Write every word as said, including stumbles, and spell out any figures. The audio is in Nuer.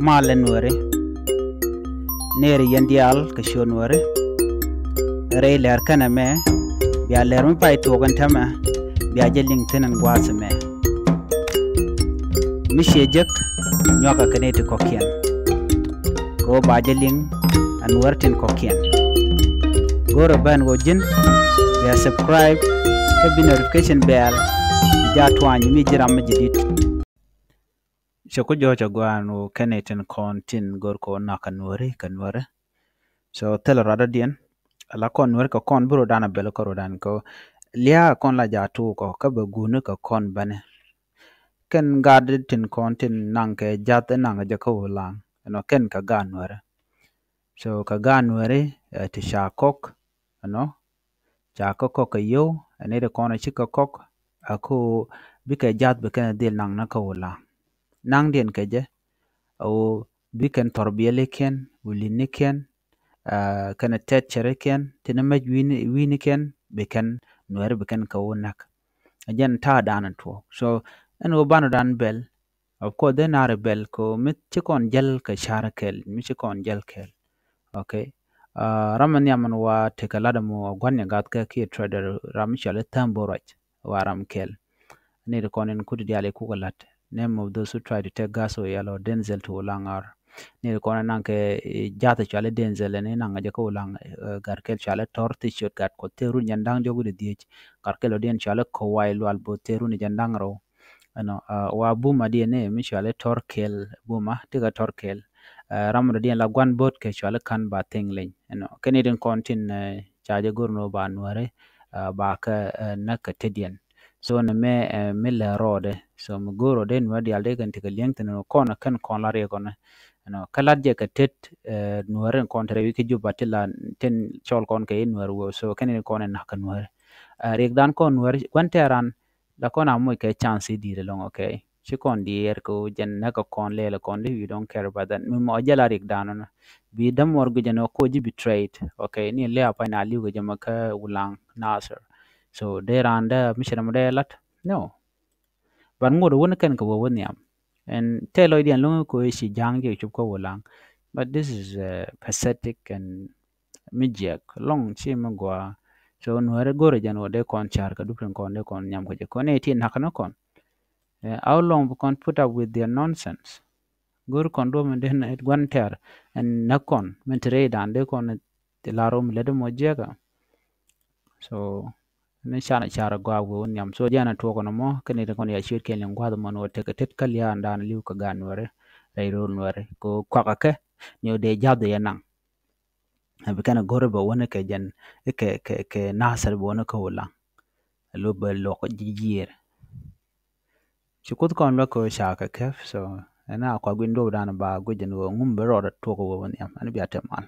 Malɛ Nuääri. Nɛɛri yɛn diaal kɛ ciöt Nuääri. Rɛy lɛr kɛnɛ mɛ bia lɛr mi pay tuɔɔk ɛn täämɛ bia jɛ liŋ thi̱n ɛn gua̱a̱th ɛmɛ. Mi ciɛ jek nyuakɛ kɛ nɛy ti kɔ̱kiɛn. Kɛ ɣöö ba jɛ liŋ ɛ Nuäär tin kɔ̱kiɛn. Go̱rɛ ben ɣöö ji̱n bia subscribe kä bi notification bell bi jaa tuany mi ji̱ ram mi jɛ di̱t. Cɛ ku jɔɔc a gua̱a̱n ɣöö kɛn nɛy tin kɔ̱ŋ tin go̱r kɛ ɣöö näk kɛ Nuääri kɛ Nuääri. So thilɛ ruacdädiɛn ala kɔn Nuääri kɛ kɔn bi rɔɔdan a bɛl kä rɔɔdan kɛ ɣöö lia̱a̱ kɔn la jaa tuuk ɔ kä bɛ guuni kɛ kɔn bäni. Kɛn gaat tin kɔ̱ŋ tin naŋ kɛ jath in naŋ kɛ jɛ kä Ulaŋ ɛnɔ kɛn kɛ gaat Nuääri. So kɛ gaat Nuääri ɛ ti ca kɔk ɛnɔ ca kä kɔk kɛ yio̱w ɛ nɛy ti kɔ̱ŋ ci kɛ kɔk. Ɛ ko bikɛ jath bi kɛn dhil naŋ ni kä Ulaŋ. Naŋdiɛn kɛ jɛ ɛ ɣöö bi kɛn thɔrbiɛlikiɛn, wulinikiɛn, ɛ kɛn tɛt cɛrikiɛn tin mɛc wi̱i̱ni, wi̱i̱nikiɛn bi kɛn Nuääri bi kɛn kɛ wä näk. Ɛ jɛn ta̱a̱dan tuɔɔk. So ɛn ɣöö banɔdan bɛl. Of course dee na̱ri bɛl kɛ ɣöö mi ci kɔn jäl kɛ ca̱r kɛl, mi ci kɔn jäl kɛl. Okay. Ram mi nhiam ɛn wa tekɛ lat ɛmɔ a gua̱n nyɛ gath kɛ kiɛ trader ram mi cɔal i̱ Thäm Boruac wa ram kɛl. Ni ti kɔn in kuti diaal ikukɛ lat. Name of those who try to take gas oil or Denzel to Ulaŋ ar. Ni ti kɔn in naŋ kɛ jath cɔal i̱ Denzel ɛn in naŋ jɛ kä Ulaŋ. Gat kɛl cɔal i̱ Tɔr ti ciöt gat kɔ thee run jɛn da̱ŋ diɔk wi̱cdɛ dhiec. Gat kɛl ɔ diɛn cɔal i̱ Kowai Lual bo̱o̱th thee run jɛn da̱ŋ rɛw. Ɛnɔ wa Buma diɛn ni mi cɔal i̱ Tɔr kɛl Buma ti kɛ Tɔr kɛl. Ram dɔ̱diɛn la gua̱n bo̱o̱t kɛ cɔal i̱ Ka̱n Ba Thiŋ Leny ɛnɔ kɛn itin kɔn tin ca jɛ go̱r ni ba Nuääri ba kɛ näk kɛ tetdiɛn. So ni mɛ mi lɛ rɔɔdɛ so mi go̱r rɔɔdɛ Nuääri diaal dee kɛn ti kɛ li̱eŋ thin kɔn kɛn kɔn la riɛk ɔnɛ. Ɛnɔ kɛ lat jɛ kɛ tet Nuääri kɔn te rɛy wi̱c kä Juba ti la tin cɔl kɔn kɛ i̱ Nuääri wee so kɛn itin kɔn in näk kɛ Nuääri. Riɛkdan kɔn Nuääri gua̱n tɛɛran la kɔn a moc kɛ chance i̱ di̱i̱t ɛlɔ̱ŋ, okay. Ci kɔn diɛɛr kɛ ɣöö jɛn näk kɛ kɔn lɛɛl kɔn di, you don't care about that. Mi mɔ jɛ la riɛkdan ɔnɔ bi dämuɔr guic ɛn ɣöö ko ji̱ betrayed, okay. Ni lɛ̈ a pa̱ny na li̱w kɛ jɛ mɔ kä Ulaŋ Nasir. So dee raan dee mi cɛ dämɔ dee lat? No. But ŋot wä ni kɛn kɛ wä wä nhiam. Ɛn tɛl lɔcdiɛn lo̱ŋ ko ci ja̱a̱ŋ jɛ cop kä Ulaŋ. But this is pathetic and mi jiɛk lɔŋ ci mi gɔaa. So Nuääri go̱rɛ jɛn wä dee kɔn ca̱r kɛ dup tin kɔn dee kɔn nhiam kɛ jɛ kɔn ɛ ti näk ni kɔn. How long bi kɔn put up with their nonsense? Go̱r kɔn duɔ̱p mi den gua̱n tɛr ɛn näk kɔn min te rɛydan dee kɔn ti la rom lät mɔ jiɛkä. So ni canɛ car gɔaa wee wä nhiam. So jɛn a tuɔk kɔn mɔ kɛn itin kɔn ya ciöt kɛn liŋ gua̱th mɔ ni wä tekɛ tet kä lia̱a̱ ɛn dan li̱w kɛ gaat Nuääri rɛy ro̱o̱l Nuääri kɛ kuakä kɛ ni wä dee ja̱th yɛ naŋ. Bi kɛn a go̱r bɛ wä ni kɛ jɛn kɛ kɛ kɛ Nasir bɛ wä ni kä Ulaŋ. Lo bɛ luɔk ji̱ jiɛɛr. Ci Kuoth kɔn luäk kɛ ɣöö ca kɛ kɛp. So ɛn a kua guic duɔ̱ɔ̱pdan ba guic ɛn ɣöö ŋum bi rɔɔdɛ tuɔk ɛ wä wä nhiam ɛn bia te mal.